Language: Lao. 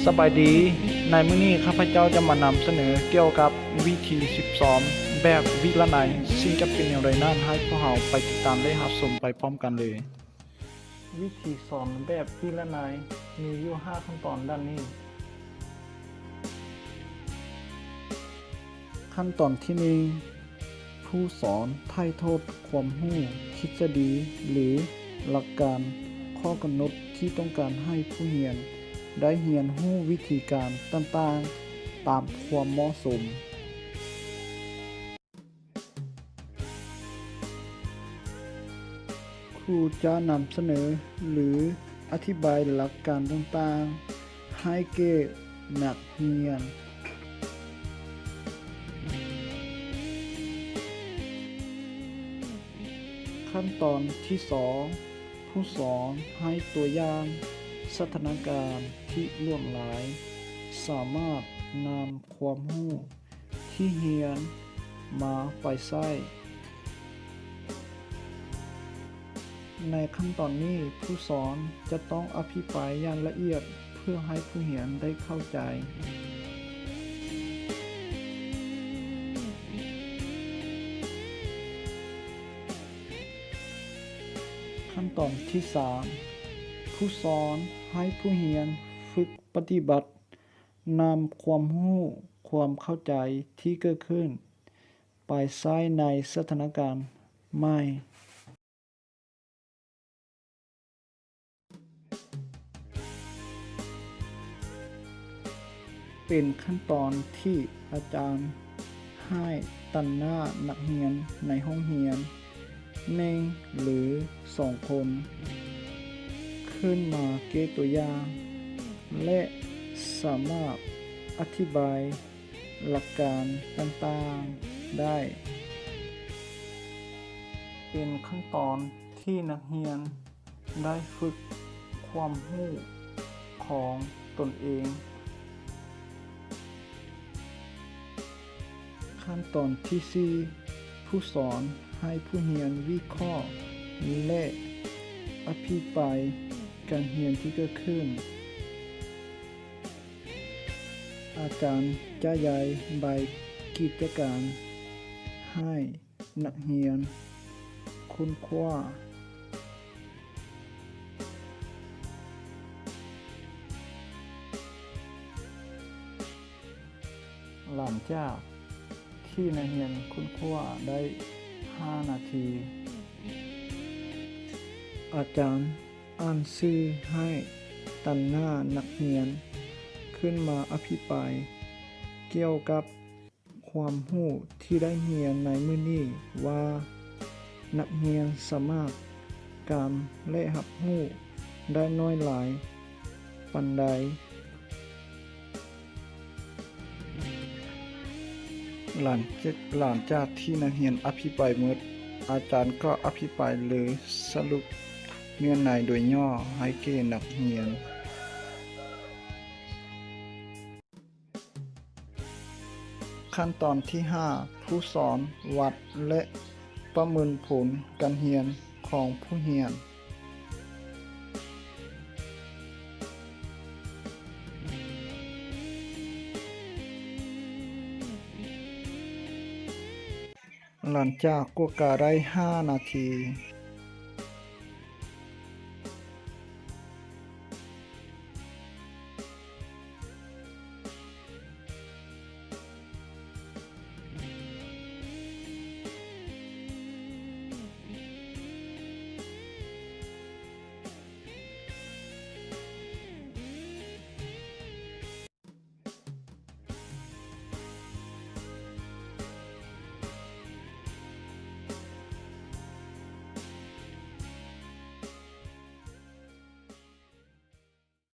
ສະບາຍດີ, ໃນມື້ນີ້ຂ້າພະເຈົ້າຈະມານຳສະເໜີກ່ຽວກັບວິທີຝຶກຊ້ອມແບບວິລະໄນ ຊຶ່ງຈະເປັນແນວໃດນັ້ນ ໃຫ້ພວກເຮົາໄປຕິດຕາມ ແລະ ຮັບຊົມໄປພ້ອມກັນເລີຍ. ວິທີສອນແບບວິລະໄນມີຢູ່ຫ້າຂັ້ນຕອນດັ່ງນີ້. ຂັ້ນຕອນທີໜຶ່ງ, ຜູ້ສອນຖ່າຍທອດຄວາມຮູ້ທິດສະດີ ຫຼື ຫຼັກການ, ຂໍ້ກຳນົດທີ່ຕ້ອງການໃຫ້ຜູ້ຮຽນໄດ້ຮຽນຮູ້ວິທີການຕ່າງໆຕາມຄວາມເໝາະສົມ. ຄູຈະນຳສະເໜີ ຫຼື ອະທິບາຍຫຼັກການຕ່າງໆໃຫ້ແກ່ນັກຮຽນ. ຂັ້ນຕອນທີສອງ, ຜູ້ສອນໃຫ້ຕົວຢ່າງສະຖານະການທີ່ຫຼວງຫຼາຍ ສາມາດນຳຄວາມຮູ້ທີ່ຮຽນມາໄປໃຊ້. ໃນຂັ້ນຕອນນີ້, ຜູ້ສອນຈະຕ້ອງອະພິປາຍຢ່າງລະອຽດ ເພື່ອໃຫ້ຜູ້ຮຽນໄດ້ເຂົ້າໃຈ. ຂັ້ນຕອນທີສາມ, ຜູ້ສອນໃຫ້ຜູ້ຮຽນຝຶກປະຕິບັດ ນຳຄວາມຮູ້, ຄວາມເຂົ້າໃຈທີ່ເກີດຂຶ້ນ ໄປໃຊ້ໃນສະຖານະການໃໝ່. ເປັນຂັ້ນຕອນທີ່ອາຈານໃຫ້ຕາງໜ້ານັກຮຽນໃນຫ້ອງຮຽນ ໜຶ່ງ ຫຼື ສອງຄົນ ຂຶ້ນມາແກ້ຕົວຢ່າງ ແລະ ສາມາດອະທິບາຍຫຼັກການຕ່າງໆໄດ້. ເປັນຂັ້ນຕອນທີ່ນັກຮຽນໄດ້ຝຶກຄວາມຮູ້ຂອງຕົນເອງ. ຂັ້ນຕອນທີສີ່, ຜູ້ສອນໃຫ້ຜູ້ຮຽນວິເຄາະ ແລະ ອະພິປາຍການຮຽນທີ່ເກີດຂຶ້ນ. ອາຈານຈະຢາຍໃບກິດຈະການໃຫ້ນັກຮຽນຄົ້ນຄວ້າ. ຫຼັງຈາກທີ່ນັກຮຽນຄົ້ນຄວ້າໄດ້ຫ້ານາທີ, ອາຈານອ່ານຊື່ໃຫ້ຕາງໜ້ານັກຮຽນຂຶ້ນມາອະພິປາຍກ່ຽວກັບ ຄວາມຮູ້ທີ່ໄດ້ຮຽນໃນມື້ນີ້ວ່າ ນັກຮຽນສາມາດກຳ ແລະ ຮັບຮູ້ໄດ້ໜ້ອຍຫຼາຍປານໃດ. ຫຼັງຈາກ, ຫຼັງຈາກທີ່ນັກຮຽນອະພິປາຍໝົດ, ອາຈານກໍອະພິປາຍ ຫຼື ສະຫຼຸບເນື້ອໃນໂດຍຫຍໍ້ໃຫ້ແກ່ນັກຮຽນ. ຂັ້ນຕອນທີຫ້າ, ຜູ້ສອນວັດ ແລະ ປະເມີນຜົນການຮຽນຂອງຜູ້ຮຽນ. ຫຼັງຈາກກວດກາໄດ້ຫ້ານາທີ,